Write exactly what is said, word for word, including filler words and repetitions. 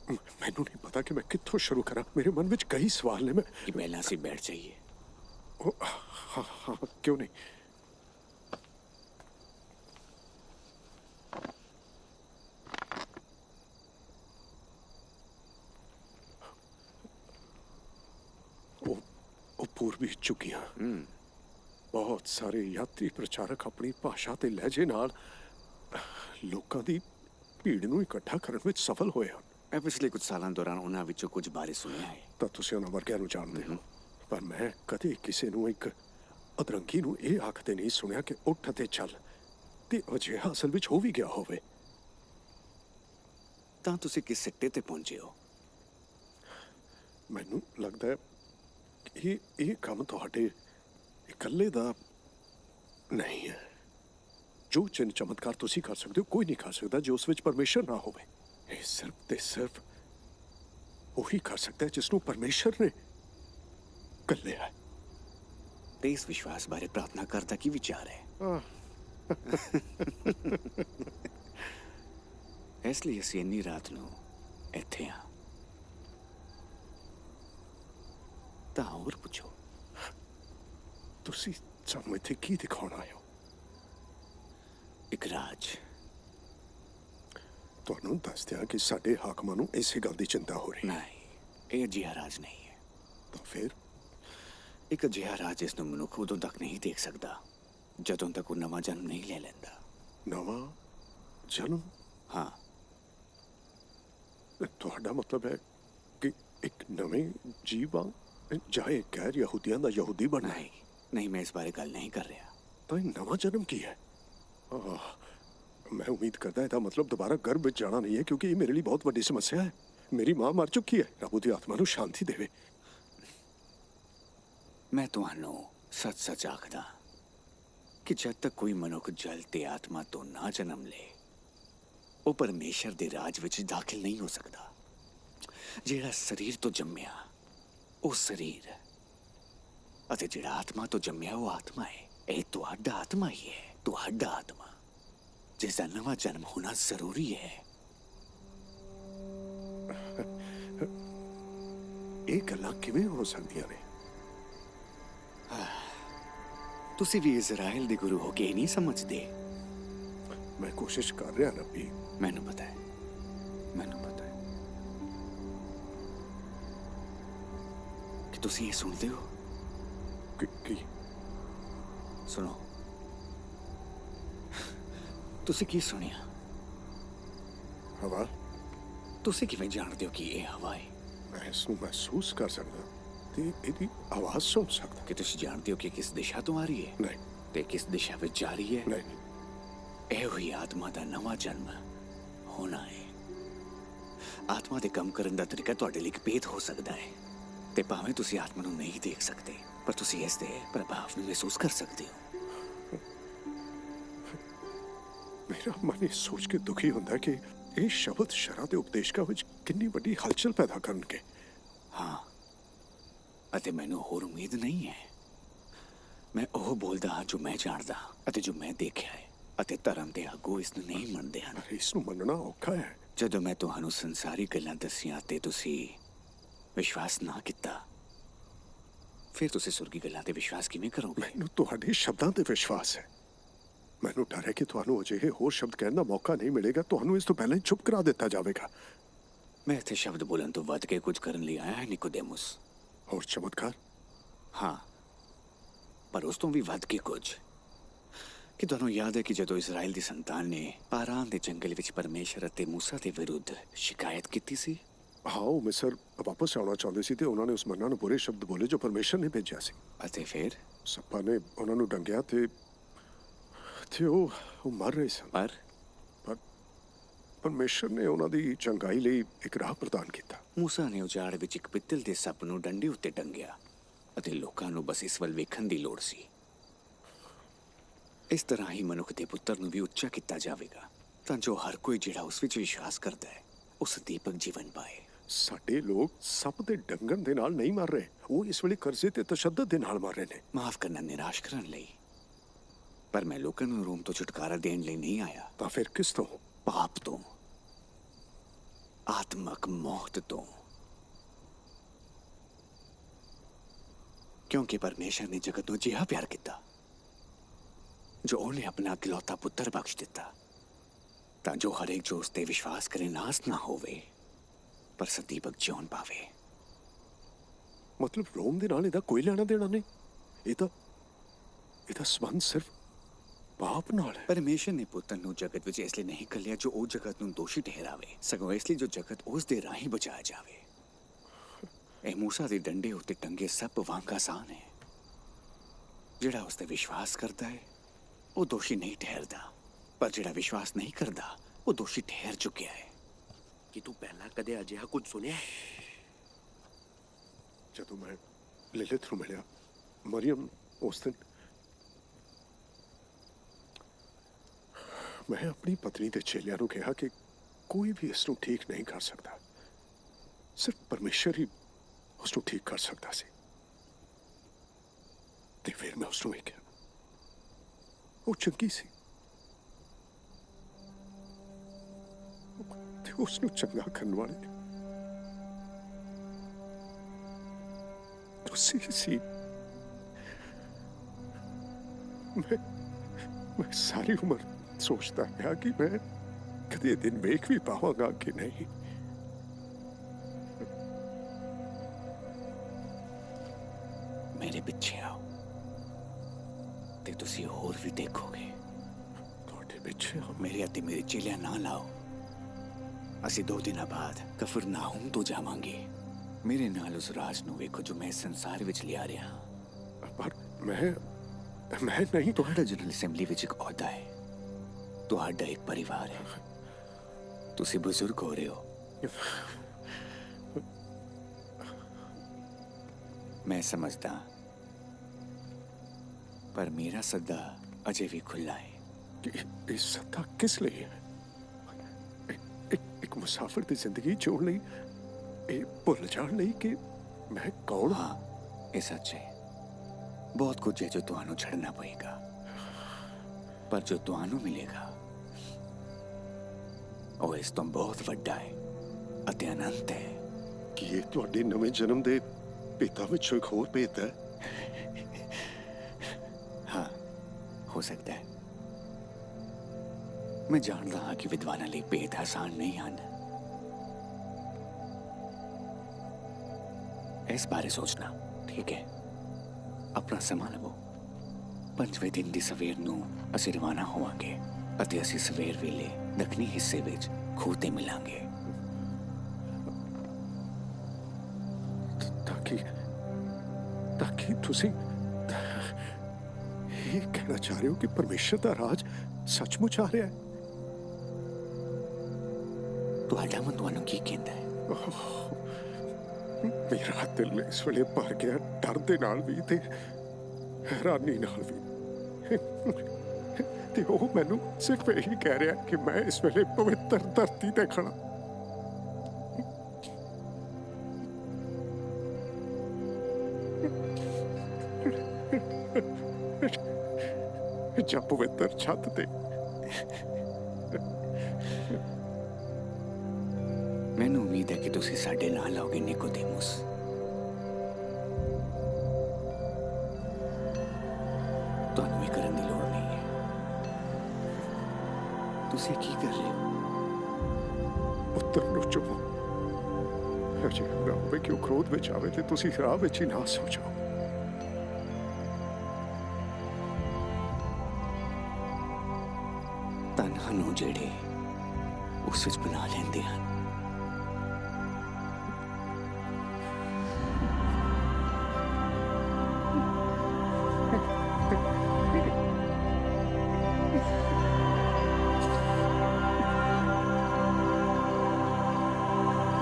ਮੈਨੂੰ ਨਹੀਂ ਪਤਾ ਕਿ ਮੈਂ ਕਿੱਥੋਂ ਸ਼ੁਰੂ ਕਰਾਂ। ਮੇਰੇ ਮਨ ਵਿੱਚ ਕਈ ਸਵਾਲ ਨੇ। ਮੈਂ ਕਿ ਪਹਿਲਾਂ ਅਸੀਂ ਬੈਠ ਜਾਈਏ। ਉਹ, ਹਾਂ, ਹਾਂ, ਕਿਉਂ ਨਹੀਂ? ਉਹ ਉਹ ਪੂਰਬੀ ਝੁੱਗੀਆਂ। ਬਹੁਤ ਸਾਰੇ ਯਾਤਰੀ ਪ੍ਰਚਾਰਕ ਆਪਣੀ ਭਾਸ਼ਾ ਤੇ ਲਹਿਜੇ ਨਾਲ ਲੋਕਾਂ ਦੀ ਭੀੜ ਨੂੰ ਇਕੱਠਾ ਕਰਨ ਵਿੱਚ ਸਫਲ ਹੋਏ ਹਨ। ਮੈਂ ਪਿਛਲੇ ਕੁਝ ਸਾਲਾਂ ਦੌਰਾਨ ਉਹਨਾਂ ਵਿੱਚੋਂ ਕੁਝ ਬਾਰੇ ਸੁਣਿਆ ਹੈ। ਤਾਂ ਤੁਸੀਂ ਉਹਨਾਂ ਵਰਗਿਆਂ ਨੂੰ ਜਾਣਦੇ ਹੋ, ਪਰ ਮੈਂ ਕਦੇ ਕਿਸੇ ਨੂੰ, ਇੱਕ ਅਧਰੰਗੀ ਨੂੰ, ਇਹ ਆਖਦੇ ਨਹੀਂ ਸੁਣਿਆ ਕਿ ਉੱਠ ਤੇ ਚੱਲ, ਤੇ ਅਜਿਹਾ ਅਸਲ ਵਿੱਚ ਹੋ ਵੀ ਗਿਆ ਹੋਵੇ। ਤਾਂ ਤੁਸੀਂ ਕਿਸ ਸਿੱਟੇ ਤੇ ਪਹੁੰਚੇ ਹੋ? ਮੈਨੂੰ ਲੱਗਦਾ ਹੈ ਕਿ ਇਹ ਕੰਮ ਤੁਹਾਡੇ ਇਕੱਲੇ ਦਾ ਨਹੀਂ ਹੈ। ਜੋ ਚਿੰਨ ਚਮਤਕਾਰ ਤੁਸੀਂ ਕਰ ਸਕਦੇ ਹੋ, ਕੋਈ ਨਹੀਂ ਕਰ ਸਕਦਾ ਜੇ ਉਸ ਵਿੱਚ ਪਰਮੇਸ਼ਰ ਨਾ ਹੋਵੇ। ਇਹ ਸਿਰਫ ਤੇ ਸਿਰਫ ਉਹੀ ਕਰ ਸਕਦਾ ਹੈ ਜਿਸ ਨੂੰ ਪਰਮੇਸ਼ਰ ਨੇ ਕੱਲਿਆ ਹੈ। ਤੇ ਇਸ ਵਿਸ਼ਵਾਸ ਬਾਰੇ ਪ੍ਰਾਰਥਨਾ ਕਰਦਾ ਕੀ ਵਿਚਾਰ ਹੈ? ਇਸ ਲਈ ਅਸੀਂ ਇੰਨੀ ਰਾਤ ਨੂੰ ਇੱਥੇ ਹਾਂ। ਤਾਂ ਹੋਰ ਪੁੱਛੋ। ਤੁਸੀਂ ਸਾਨੂੰ ਇੱਥੇ ਕੀ ਦਿਖਾਉਣ ਆਏ ਹੋ? ਇੱਕ ਰਾਜ। ਤੁਹਾਨੂੰ ਦੱਸ ਦਿਆਂ ਕਿ ਸਾਡੇ ਹਾਕਮਾਂ ਨੂੰ ਇਸੇ ਗੱਲ ਦੀ ਚਿੰਤਾ ਹੋ ਰਹੀ ਹੈ। ਨਹੀਂ, ਇਹ ਅਜਿਹਾ ਰਾਜ ਨਹੀਂ ਹੈ। ਤਾਂ ਫਿਰ? ਇੱਕ ਅਜਿਹਾ ਰਾਜ ਜਿਸ ਨੂੰ ਮਨੁੱਖ ਉਦੋਂ ਤੱਕ ਨਹੀਂ ਦੇਖ ਸਕਦਾ ਜਦੋਂ ਤੱਕ ਉਹ ਨਵਾਂ ਜਨਮ ਨਹੀਂ ਲੈ ਲੈਂਦਾ। ਨਵਾਂ ਜਨਮ? ਹਾਂ। ਤੁਹਾਡਾ ਮਤਲਬ ਹੈ ਕਿ ਇੱਕ ਨਵੇਂ ਜੀਵ ਵਾਂਗ, ਜਾਂ ਇਹ ਗੈਰ ਯਹੂਦੀਆਂ ਦਾ ਯਹੂਦੀ ਬਣਨਾ ਹੈ? ਨਹੀਂ, ਨਹੀਂ, ਮੈਂ ਇਸ ਬਾਰੇ ਗੱਲ ਨਹੀਂ ਕਰ ਰਿਹਾ। ਤਾਂ ਇਹ ਨਵਾਂ ਜਨਮ ਕੀ ਹੈ? ਆਹ, ਮੈਂ ਉਮੀਦ ਕਰਦਾ ਇਹਦਾ ਮਤਲਬ ਦੁਬਾਰਾ ਗਰਭ ਵਿੱਚ ਜਾਣਾ ਨਹੀਂ ਹੈ, ਕਿਉਂਕਿ ਇਹ ਮੇਰੇ ਲਈ ਬਹੁਤ ਵੱਡੀ ਸਮੱਸਿਆ ਹੈ। ਮੇਰੀ ਮਾਂ ਮਰ ਚੁੱਕੀ ਹੈ। ਰੱਬ ਉਹਦੀ ਆਤਮਾ ਨੂੰ ਸ਼ਾਂਤੀ ਦੇਵੇ। ਮੈਂ ਤੁਹਾਨੂੰ ਸੱਚ-ਸੱਚ ਆਖਦਾ ਕਿ ਜਦ ਤੱਕ ਕੋਈ ਮਨੁੱਖ ਜਲ ਤੇ ਆਤਮਾ ਤੋਂ ਨਾ ਜਨਮ ਲੇ, ਉਹ ਪਰਮੇਸ਼ਰ ਦੇ ਰਾਜ ਵਿੱਚ ਦਾਖਲ ਨਹੀਂ ਹੋ ਸਕਦਾ। ਜਿਹੜਾ ਸਰੀਰ ਤੋਂ ਜੰਮਿਆ, ਉਹ ਸਰੀਰ, ਅਤੇ ਜਿਹੜਾ ਆਤਮਾ ਤੋਂ ਜੰਮਿਆ, ਉਹ ਆਤਮਾ ਹੈ। ਇਹ ਤੁਹਾਡਾ ਆਤਮਾ ਹੀ ਹੈ, ਤੁਹਾਡਾ ਆਤਮਾ, ਜਿਸ ਦਾ ਨਵਾਂ ਜਨਮ ਹੋਣਾ ਜ਼ਰੂਰੀ ਹੈ। ਇਹ ਗੱਲਾਂ ਕਿਵੇਂ ਹੋ ਸਕਦੀਆਂ ਨੇ? ਤੁਸੀਂ ਵੀ ਇਜ਼ਰਾਈਲ ਦੇ ਗੁਰੂ ਹੋ ਕੇ ਇਹ ਨਹੀਂ ਸਮਝਦੇ? ਮੈਂ ਕੋਸ਼ਿਸ਼ ਕਰ ਰਿਹਾ, ਨਬੀ। ਮੈਨੂੰ ਪਤਾ ਹੈ, ਮੈਨੂੰ ਪਤਾ ਹੈ ਕਿ ਤੁਸੀਂ ਇਹ ਸੁਣਦੇ ਹੋ। ਕੀ, ਕੀ? ਸੁਣੋ, ਤੁਸੀਂ ਕੀ ਸੁਣਿਆ? ਹਵਾ। ਤੁਸੀਂ ਕਿਵੇਂ ਜਾਣਦੇ ਹੋ ਕਿ ਇਹ ਹਵਾ ਹੈ? ਮੈਂ ਇਸ ਨੂੰ ਮਹਿਸੂਸ ਕਰ ਸਕਦਾ ਤੇ ਇਹਦੀ ਆਵਾਜ਼ ਸੁਣ ਸਕਦਾ। ਕਿ ਤੁਸੀਂ ਜਾਣਦੇ ਹੋ ਕਿ ਕਿਸ ਦਿਸ਼ਾ ਤੋਂ ਆ ਰਹੀ ਹੈ ਨਹੀਂ। ਤੇ ਕਿਸ ਦਿਸ਼ਾ ਵਿੱਚ ਜਾ ਰਹੀ ਹੈ? ਨਹੀਂ। ਇਹੋ ਹੀ ਆਤਮਾ ਦਾ ਨਵਾਂ ਜਨਮ ਹੋਣਾ ਹੈ। ਆਤਮਾ ਦੇ ਕੰਮ ਕਰਨ ਦਾ ਤਰੀਕਾ ਤੁਹਾਡੇ ਲਈ ਇੱਕ ਭੇਦ ਹੋ ਸਕਦਾ ਹੈ, ਤੇ ਭਾਵੇਂ ਤੁਸੀਂ ਆਤਮਾ ਨੂੰ ਨਹੀਂ ਦੇਖ ਸਕਦੇ, ਪਰ ਤੁਸੀਂ ਇਸ ਦੇ ਪ੍ਰਭਾਵ ਨੂੰ ਮਹਿਸੂਸ ਕਰ ਸਕਦੇ ਹੋ। ਮੇਰਾ ਮਨ ਇਹ ਸੋਚ ਕੇ ਦੁਖੀ ਹੁੰਦਾ ਕਿ ਇਹ ਸ਼ਬਦ ਸ਼ਰਾਂ ਦੇ ਉਪਦੇਸ਼ਕਾਂ ਵਿੱਚ ਕਿੰਨੀ ਵੱਡੀ ਹਲਚਲ ਪੈਦਾ ਕਰਨਗੇ। ਹਾਂ, ਅਤੇ ਮੈਨੂੰ ਹੋਰ ਉਮੀਦ ਨਹੀਂ ਹੈ। ਮੈਂ ਉਹ ਬੋਲਦਾ ਹਾਂ ਜੋ ਮੈਂ ਜਾਣਦਾ ਹਾਂ ਅਤੇ ਜੋ ਮੈਂ ਦੇਖਿਆ ਹੈ, ਅਤੇ ਧਰਮ ਦੇ ਆਗੂ ਇਸ ਨੂੰ ਨਹੀਂ ਮੰਨਦੇ ਹਨ। ਪਰ ਇਸ ਨੂੰ ਮੰਨਣਾ ਔਖਾ ਹੈ। ਜਦੋਂ ਮੈਂ ਤੁਹਾਨੂੰ ਸੰਸਾਰੀ ਗੱਲਾਂ ਦੱਸੀਆਂ ਤੇ ਤੁਸੀਂ ਵਿਸ਼ਵਾਸ ਨਾ ਕੀਤਾ, ਫਿਰ ਤੁਸੀਂ ਸੁਰਗੀ ਗੱਲਾਂ ਤੇ ਵਿਸ਼ਵਾਸ ਕਿਵੇਂ ਕਰੋਗੇ? ਮੈਨੂੰ ਤੁਹਾਡੇ ਸ਼ਬਦਾਂ ਤੇ ਵਿਸ਼ਵਾਸ ਹੈ। ਮੈਨੂੰ ਡਰ ਹੈ ਕਿ ਤੁਹਾਨੂੰ ਅਜਿਹੇ ਹੋਰ ਸ਼ਬਦ ਕਹਿਣ ਦਾ ਮੌਕਾ ਨਹੀਂ ਮਿਲੇਗਾ, ਤੁਹਾਨੂੰ ਇਸ ਤੋਂ ਪਹਿਲਾਂ ਹੀ ਚੁੱਪ ਕਰਾ ਦਿੱਤਾ ਜਾਵੇਗਾ। ਮੈਂ ਇੱਥੇ ਸ਼ਬਦ ਬੋਲਣ ਤੋਂ ਵੱਧ ਕੇ ਕੁਝ ਕਰਨ ਲਈ ਆਇਆ ਹਾਂ, ਨਿਕੋਦੇਮੁਸ। ਹੋਰ ਚਮਤਕਾਰ? ਹਾਂ, ਪਰ ਉਸ ਤੋਂ ਵੀ ਵੱਧ ਕੇ ਕੁਝ। ਕਿ ਤੁਹਾਨੂੰ ਯਾਦ ਹੈ ਕਿ ਜਦੋਂ ਇਜ਼ਰਾਈਲ ਦੀ ਸੰਤਾਨ ਨੇ ਪਾਰਾਨ ਦੇ ਜੰਗਲ ਵਿੱਚ ਪਰਮੇਸ਼ਰ ਅਤੇ ਮੂਸਾ ਦੇ ਵਿਰੁੱਧ ਸ਼ਿਕਾਇਤ ਕੀਤੀ ਸੀ? ਹਾਂ, ਉਹ ਮਿਸਰ ਵਾਪਸ ਆਉਣਾ ਚਾਹੁੰਦੇ ਸੀ ਤੇ ਉਹਨਾਂ ਨੇ ਉਸ ਮਨ੍ਨਾ ਨੂੰ ਬੁਰੇ ਸ਼ਬਦ ਬੋਲੇ ਜੋ ਪਰਮੇਸ਼ਰ ਨੇ ਭੇਜਿਆ ਸੀ। ਅਤੇ ਫਿਰ? ਸੱਪਾਂ ਨੇ ਉਹਨਾਂ ਨੂੰ ਡੰਗਿਆ ਤੇ, ਤੇ ਉਹ, ਉਹ ਮਰ ਰਹੇ ਸਨ। ਪਰ ਪਰ ਪਰਮੇਸ਼ਰ ਨੇ ਉਹਨਾਂ ਦੀ ਚੰਗਾਈ ਲਈ ਇੱਕ ਰਾਹ ਪ੍ਰਦਾਨ ਕੀਤਾ। ਮੂਸਾ ਨੇ ਉਜਾੜ ਵਿੱਚ ਇੱਕ ਪਿੱਤਲ ਦੇ ਸੱਪ ਨੂੰ ਡੰਡੇ ਉੱਤੇ ਟੰਗਿਆ, ਅਤੇ ਲੋਕਾਂ ਨੂੰ ਬਸ ਇਸ ਵੱਲ ਵੇਖਣ ਦੀ ਲੋੜ ਸੀ। ਇਸ ਤਰ੍ਹਾਂ ਹੀ ਮਨੁੱਖ ਦੇ ਪੁੱਤਰ ਨੂੰ ਵੀ ਉੱਚਾ ਕੀਤਾ ਜਾਵੇਗਾ, ਤਾਂ ਜੋ ਹਰ ਕੋਈ ਜਿਹੜਾ ਉਸ ਵਿੱਚ ਵਿਸ਼ਵਾਸ ਕਰਦਾ ਹੈ, ਉਹ ਸਦੀਪਕ ਜੀਵਨ ਪਾਏ। ਸਾਡੇ ਲੋਕ ਸੱਪ ਦੇ ਡੰਗਣ ਦੇ ਨਾਲ ਨਹੀਂ ਮਰ ਰਹੇ, ਉਹ ਇਸ ਵੇਲੇ ਕਰਜ਼ੇ ਤੇ ਤਸ਼ੱਦਦ ਦੇ ਨਾਲ ਮਰ ਰਹੇ ਨੇ। ਮਾਫ ਕਰਨਾ, ਨਿਰਾਸ਼ ਕਰਨ ਲਈ। ਪਰ ਮੈਂ ਲੋਕਾਂ ਨੂੰ ਰੋਮ ਤੋਂ ਛੁਟਕਾਰਾ ਦੇਣ ਲਈ ਨਹੀਂ ਆਇਆ। ਤਾਂ ਫਿਰ ਕਿਸ ਤੋਂ? ਪਾਪ ਤੋਂ, ਆਤਮਾ भावनात्मक मौत तों। क्योंकि परमेश्वर ने जगत नू जिहा प्यार किता जो उन्हें अपना इकलौता पुत्र बख्श दिता, तां जो हर एक जो उस ते विश्वास करे नाश ना होवे, पर सदीपक जीवन पावे। मतलब, रोम दे नाल एदा कोई लेना देना नहीं। एदा, एदा संबंध सिर्फ पाप नाल है। परमेश्वर ने पुत्र नू जगत विच इसलिए नहीं घल्लिया जो ओह जगत नू दोषी ठहरावे, सगों इसलिए जो जगत उस दे राहीं बचाया जावे। एह मूसा दे डंडे उत्ते टंगे सप्प वांग आसान है। जेड़ा उस ते विश्वास करदा है, ओह दोषी नहीं ठहरदा, पर जेड़ा विश्वास नहीं करदा, ओह दोषी ठहर चुक्या है। कि तू पहला कदे अजिहा कुछ सुनया है? जदों मैं लिलिथ नू मिलया, मरियम, उस दिन मैं अपनी पत्नी दे चेलियां नू कहा कि कोई भी इस नू ठीक नहीं कर सकदा, सिर्फ परमेश्वर ही उस नू ठीक कर सकदा सी। ते फिर मैं उस नू वेख्या, ओह चंगी सी। ते उस नू चंगा करन वाले तुसी सी। मैं, मैं सारी उम्र सोचदा रहा कि मैं कदे एह दिन वेख भी पावांगा कि नहीं। मेरे पिछे आओ ते तुसी होर भी देखोगे। तुहाडे पिछे आओ। मेरे अते मेरे चेलियां नाल आओ। असी दो दिनां बाद कफरनाहूम तो जावांगे। मेरे नाल उस राज नू वेखो जो मैं इस संसार विच लिया रहा। पर मैं, मैं नहीं। तुहाडा जनरल असेंबली विच एक ओहदा है, तुहाडा एक परिवार है। तुसी बुजुर्ग हो रहे हो। मैं समझदा, पर मेरा सद्दा अजे भी खुला है। कि एह सद्दा किस लेई है? इक, इक मुसाफिर दी जिंदगी जीण लेई, एह भुल्ल जाण लेई कि मैं कौन हां? हां, एह सच है। बहुत कुछ है जो तुहानू छड़ना पएगा, पर जो तुहानू मिलेगा, ओह इस तों बहुत वड्डा है अते अनंत है। कि एह तुहाडे नवें जन्म दे भेतां विचों इक होर भेत है? हां, हो सकदा है। मैं जानदा हां कि विद्वानां लेई भेत आसान नहीं हन। इस बारे सोचना ठीक है। अपना समां लवो। पंजवें दिन दी सवेर नू असी रवाना होवांगे अते असी सवेर वेले दक्खनी हिस्से विच खूह ते मिलांगे। ताकि, ताकि तुसी एह कहना चाह रहे हो कि परमेश्वर दा राज सचमुच आ रहा है? तुहाडा मन तुहानू की कहंदा है? ओह, मेरा दिल इस वेले भर गया डर दे नाल भी ते हैरानी नाल भी। ते ओह मैनू सिर्फ यही कह रहा है कि मैं इस वेले पवित्र धरती ते खड़ा। जां पवित्र छत ते। मैनू उम्मीद है कि तुसी साडे नाल आओगे, निकोदेमुस। तुहानू एह करन दी लोड़ नहीं है। तुसी की कर रहे हो? पुत्र नू चुमो। अजे ना होवे कि ओह क्रोध विच आवे ते तुसी राह विच ही नाश हो जाओ। धन हन ओह जेड़े उस विच पनाह लेंदे हन।